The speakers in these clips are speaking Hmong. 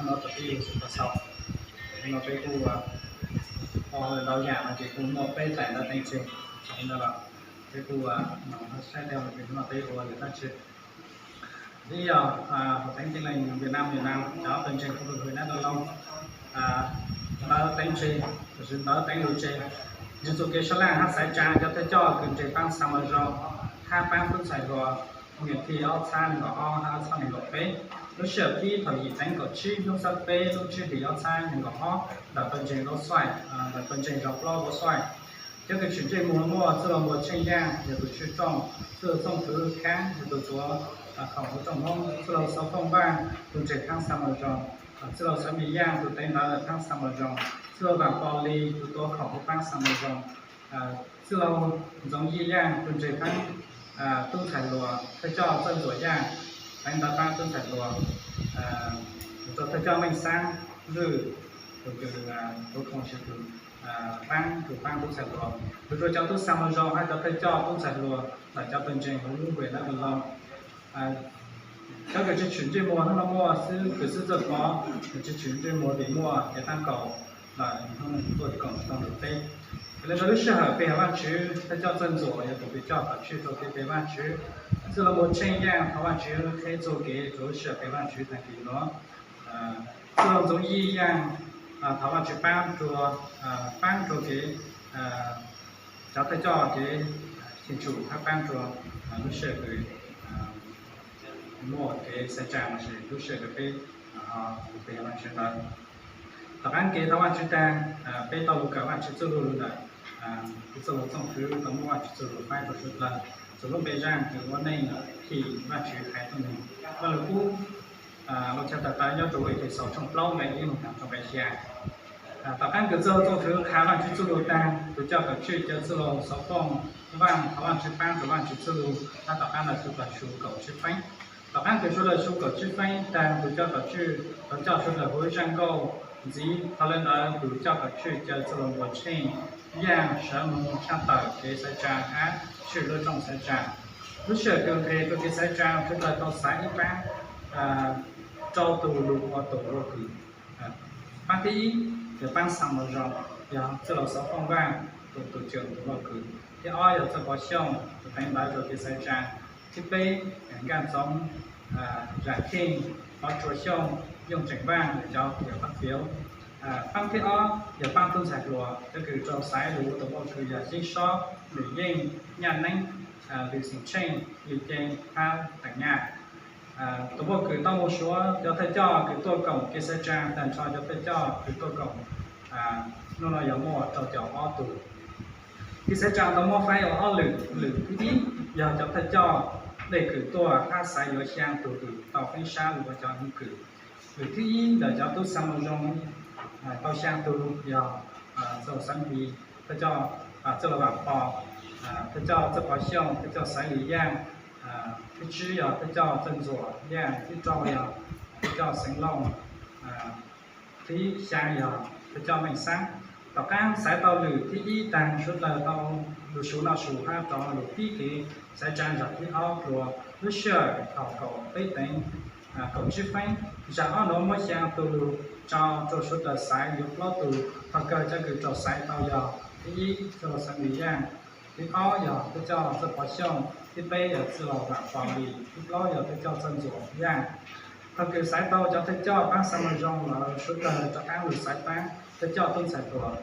Nyob rau peb lub xov tooj xaus, hnub no peb kuj ua ntau yam no ces kuj muaj peb daim ntawv teeb tsev. Txog li ntawd los peb kuj saib tej no ces hnub no peb ua yog dab tsi. Ib yog hauv teeb tij leej Vietnam, Vietnam cov pawg ntseeg kuj hu nab da loo ntawv teeb tsev, ntawv teeb lus tseg, ntsis txuas kev sab laj hab xaiv tsaa cov thawj coj kws nres paab xa ma zoo hab paab tub ntxhais hluas, niam thij ob txhab nees nkaum ob hab ob txhab nees nkaum peb. Lub sij hawm pib thaum yim teev kaum tsib hnub xab peb lub tsib hlis ob txhab nees nkaum ob ntawm pawg ntseeg Laub Xuaij, ntawm pawg ntseeg zos plaub Laub Xuaij. Cov kws tshwm ntsej muag muaj txwj laug Npuas Tsheej Yaaj yog tus tswj rooj, txwj laug Txooj Thwv Khaab yog tus tuav khoom huv rooj Hmoob, txwj laug Xauv Fooj Vaaj tus nres paab xa ma zoo, txwj laug Xeev Lis Yaaj tus teev ntawv paab xa ma zoo, txwj laug Vaam Pos Lis tus tuav khoom huv paab xa ma zoo, txwj laug Ntxoov Yij Yaaj tus nres paab tub ntxhais hluas, thawj coj Txawj Ntxuam Yaaj teev ntawv paab tub ntxhais hluas, rua thawj coj Meej Xaab Vwj tus kws tuav khoom sib tw paab tus paab tub ntxhais hluas, tus rua cov tub xa ma zoo hab cov thawj coj tub ntxhais hluas ntawm cov pawg ntseeg huv lub Vietnam Loo. Cov kws tsis tshwm ntsej muag hnub no muaj xwb kws xwb txawj pov, kws tsis tshwm ntsej muag vim muaj kev taab kaum lawm hnub no tuaj koom tau ntawm peb. Yog li ntawd lub sij hawm pe hawm Vaajtswv, thawj coj Txawj Ntxuam yog tus kws coj kom tswj rua kev pe Vaajtswv. Txwj laug Npuas Tsheej Yaaj thov Vaajtswv qheb txuj kev rua lub sij hawm pe Vaajtswv taag kis nuav. Txwj laug Ntxoov Yij Yaaj thov Vaajtswv paab rua, paab rua kev, cov thawj coj kev cheem tsum hab paab rua lub sij hawm kws muaj kev xaiv tsaa lossis lub sij hawm kws peb pe Vaajtswv ntawd. Tom qaab kev thov Vaajtswv taag, peb tau lug kawm Vaajtswv txuj lug ntawm txwj laug Txooj Thwv tau muab Vaajtswv txuj lug faib rua suav dlawg txug lub npe zaaj kws ua neej thim Vaajtswv haiv tuab neeg. Vaaj Lug Kub lug chaw tawm tawv nyob rua Efexus tshooj plaub nqe ib moog taag rua nqe xya. Tom qaab kws txwj laug Txooj Thwv qha Vaajtswv txuj lug taag, tus coj kawm tswj cawv txwj laug Xauv Fooj Vaaj thov Vaajtswv paab rua Vaajtswv txuj lug, hab tom qaab lawv suav dlawg su kaum tsib feeb. Tom qaab kws suav dlawg su kaum tsib feeb taag, tus coj kawm tswj tau coj suav dlawg huv zaaj nkauj ntxiv. Dhau le ntawd tus coj kawm tswj cawv txwj laug Npuas Tsheej Yaaj sawv moog tshaj tawm kev xaiv tsaa hab tshwj lub rooj xaiv tsaa. Lub sij hawm kws nqes rua kev xaiv tsaa, suav dlawg tau xaiv ib paab rau tug lug ua tus lauj kws. Paab thib ib yog paab xa ma zoo, yog txwj laug Xauv Fooj Vaaj tus tug tseem tus lauj kws. Thib ob yog Txawj Pov Xyooj tus teev ntawv rua kev xaiv tsaa. Thib peb Nkaaj Txoov, Zaam Kheej, Pov Tsua Xyooj, Yooj Tseem Vaaj, cov yog paab fiav. Paab thib ob yog paab tub ntxhais hluas, cov kws raug xaiv lug ua tus lauj kws yog Yeeb Sob, Lwm Yeej, Nyaj Neeb, Lwm Xeem Tsheej, Lwm Ceeb hab Teem Nyaj. Tus lauj kws tau moog suav cov thawj coj kws tuaj koom kev xaiv tsaa taag nrho cov thawj coj kws tuaj koom hnub no yog muaj rau caum ob tug. Kev xaiv tsaa tau muab faib ua ob lwm, lwm thib ib yog cov thawj coj dlej kws tuaj hab xaiv yuav xyaa tug kws tau feeb sab lug ua cov hwv kws. Lwm thib ib ntawm cov tub xa ma zoo tau xyaa tug yog txwj laug Xeev Lis, thawj coj txwj laug Vaam Pov, thawj coj Txawj Pov Xyooj, thawj coj Xeev Lis Yaaj, thib tsib yog thawj coj Txawj Ntxuam Yaaj, thib rau yog thawj coj Xeev Looj, thib xyaa yog thawj coj Meej Xaab. Tom qaab xaiv tau lwm thib ib taag, suav dlawg tau lug su noj su hab rov lug pib kev xaiv tsaa zaam thib ob dlua. Lub sij hawm thaum kaum peb teev kaum tsib feeb, zaam ob nuav muab xyaa tug lug tso rua suav dlawg xaiv yuav plaub tug. Thaum kawg cov kws raug xaiv tau yog thib ib txwj laug Xeev Lis Yaaj, thib ob yog thawj coj Txawj Pov Xyooj, thib peb yog txwj laug Vaam Pov Lis, thib plaub yog thawj coj Txawj Ntxuam Yaaj. Thaum kws xaiv tau cov thawj coj paab xa ma zoo lawm, suav dlawg rov qaab lug xaiv paab thawj coj tub ntxhais hluas.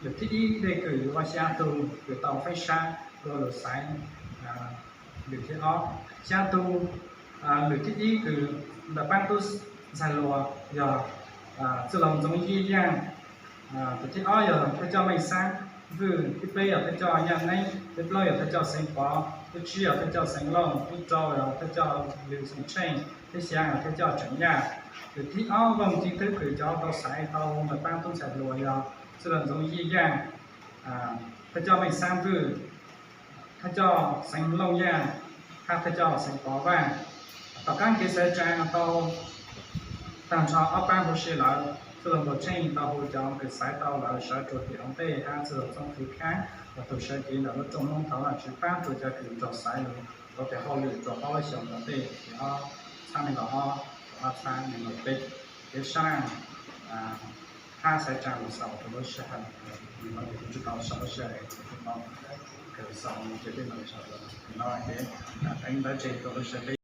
Lwm thib ib dlej kws ua xyaa tug kws tau feeb sab dlua lug xaiv lwm thib ob. Xyaa tug lwm thib ib kws ntawm paab tub ntxhais hluas yog txwj laug Ntxoov Yij Yaaj, tus thib ob yog thawj coj Meej Xaab Vwj, thib peb yog thawj coj Nyaj Neeb, thib plaub yog thawj coj Xeev Pov, thib tsib yog thawj coj Xeev Looj, thib rau yog thawj coj Lwm Xeem Tsheej, thib xyaa yog thawj coj Tseem Nyaj. Kws thib ob vooj cib thwb kws cov tau xaiv tau ntawm paab tub ntxhais hluas yog txwj laug Ntxoov Yij Yaaj, thawj coj Meej Xaab Vwj, thawj coj Xeev Looj Yaaj, hab thawj coj Xeev Pov Vaaj. Tom qaab kev xaiv tsaa tau taag nrho ob paab huv si lawm, txwj laug Npuas Tsheej tau hu cov kws xaiv tau lawm sawv rua tim hauv ntej hab txwj laug Txooj Thwv Khaab ua tug sawv cev ntawm lub rooj Moob thov Vaajtswv paab rua cov kws raug xaiv lug ua tes hauj lwm rua ob lub xyoos tom ntej, tim ob txhab nees nkaum ob, rua ob txhab nees nkaum peb. Kev sab laj hab xaiv tsaa lug xaus rua lub sij hawm, no kuv tsi tau sau lub sij hawm, kuv tsi tau kawm xaus ces peb mam sawv daws no ces teeb ntawd tseg rua lub sij hawm peb